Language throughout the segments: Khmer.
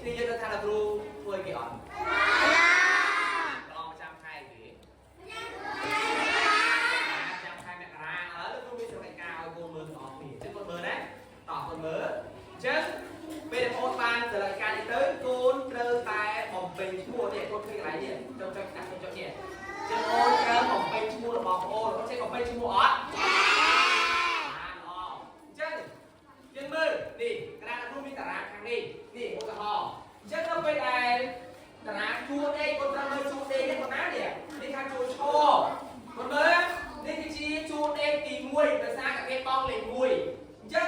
នេះយើងដឹងថាលោកគ្រូធ្វើអីគេអត់ឡងចាំខែគេចាំខែមករាឥឡូវលោកគ្រូមានសម្រាប់ការឲ្យកូនមើលទាំងអស់គ្នាអញ្ចឹងកូនមើលណាតោះកូនមើលអញ្ចឹងពេលដែលបងបានសម្រាប់ការនេះទៅកូនត្រូវតែបំពេញឈ្មោះនេះកូនឃើញកន្លែងនេះចុចចុចដាក់ចុចចុចនេះអញ្ចឹងអូនត្រូវបំពេញឈ្មោះរបស់បងអូនអូនចេះបំពេញឈ្មោះអត់បានល្អអញ្ចឹងយើងមើលនេះក្តារលោកគ្រូមានតារាងខាងនេះនេះឧទាហរណ៍អញ្ចឹងនៅពេលដែលតារាងជួរដេកកូនត្រូវមើលជួរដេកនេះកូនណានេះនេះថាជួរឈរកូនមើលនេះគឺជាជួរដេកទី1ដោយសារតែគេបងលេខ1អញ្ចឹង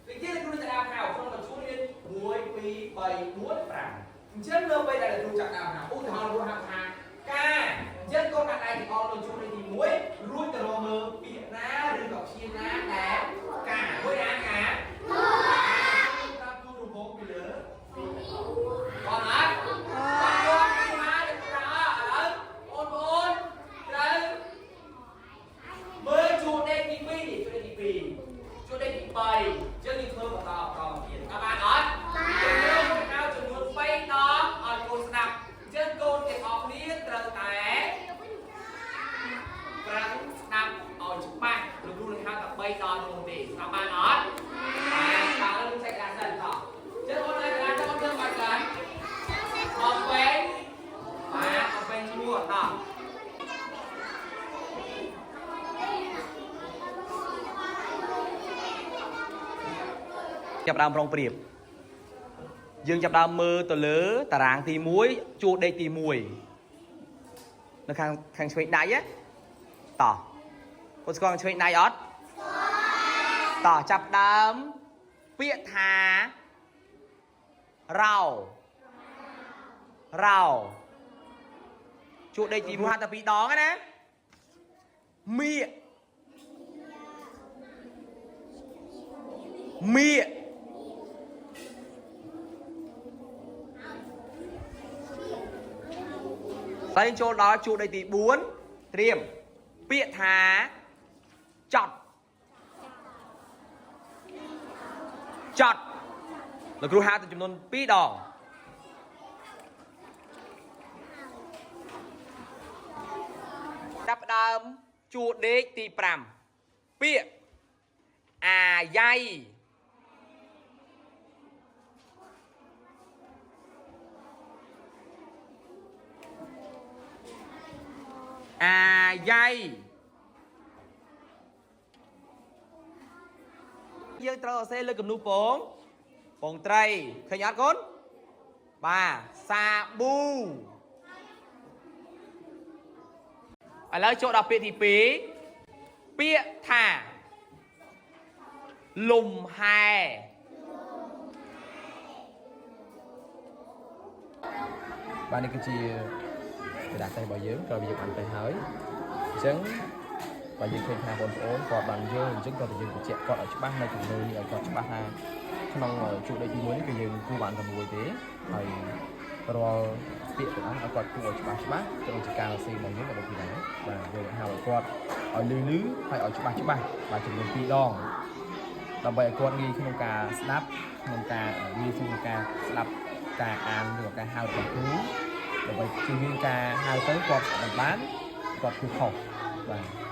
វិធីលោកគ្រូจะដើមហៅក្នុងមួយជួរមាន1 2 3 4 5អញ្ចឹងនៅពេលដែលលោកគ្រូចាប់ដើមហៅឧទាហរណ៍លោកគ្រូហៅថាការអញ្ចឹងកូនដាក់ដៃទាំងអស់លើជួរដេកទី1រួចទៅរកមើលពាក្យណាឬក៏ព្យាង្គណាដែលការមួយណាការតាមទូរំងពីលើបងអត់បងគាត់មកទៅថាឥឡូវបងប្អូនត្រូវមើលជួរដេកទី2នេះជួរដេកទី2ជួរដេកទី3អញ្ចឹងយើងធ្វើបន្តបន្តមកទៀតតើបានអត់យើងហៅចំនួន3ដងឲ្យកូនស្ដាប់អញ្ចឹងកូនទាំងអស់គ្នាត្រូវតែប្រឹងស្ដាប់ឲ្យច្បាស់លោកគ្រូនឹងហៅតែ3ដងនោះទេស្ដាប់បានអត់បានតើលោកចែកក្តារសិនតោះអញ្ចឹងអូនឲ្យក្តារទៅអូនធ្វើបាច់សិនបងវែងបាទបងវែងឈ្មោះតោះ ចាប់ដើមប្រុងប្រៀបយើងចាប់ដើមមើលទៅលើតារាងទី1ជួរដេកទី1នៅខាងខាងឆ្វេងដៃណាតោះកូនស្គាល់ខាងឆ្វេងដៃអត់ស្គាល់តោះចាប់ដើមពាក្យថារោរោជួរដេកទី1ហាត់តែ2ដងណាមៀកមៀក ហើយចូលដល់ជួរដីទី4ត្រៀមពាក្យថាចត់ចត់លោកគ្រូហៅទៅចំនួន2ដងចាប់ផ្ដើមជួរដេកទី5ពាក្យអាយ៉ៃអាយ៉ៃយើងត្រូវអសេលើគំនូពងពងត្រីឃើញអត់កូនបាទសាប៊ូឥឡូវចូលដល់ពាក្យទី2ពាក្យថាលំហែ បាទនេះគឺជាក្រដាសតេស្តរបស់យើងក្រោយពីយើងបានតេស្តហើយអញ្ចឹងបាទយើងឃើញថាបងប្អូនគាត់បានយល់អញ្ចឹងគាត់តែយើងបញ្ជាក់គាត់ឲ្យច្បាស់នៅជំនួយនេះឲ្យគាត់ច្បាស់ថាក្នុងជួរដីទី1នេះគឺយើងគូបានតែមួយទេហើយរាល់ពាក្យទាំងអស់ឲ្យគាត់គូឲ្យច្បាស់ច្បាស់ទៅជាការសរសេររបស់យើងក៏ដូចគ្នាដែរបាទយើងហៅឲ្យគាត់ឲ្យលឺលឺហើយឲ្យច្បាស់ច្បាស់បាទចំនួន2ដងដើម្បីឲ្យគាត់ងាយក្នុងការស្ដាប់ក្នុងការងាយស្រួលក្នុងការស្ដាប់ការអានឬក៏ការហៅរបស់គ្រូ ដើម្បីជៀសវាងការហៅទៅគាត់មិនបានគាត់ធ្វើខុសបាទ។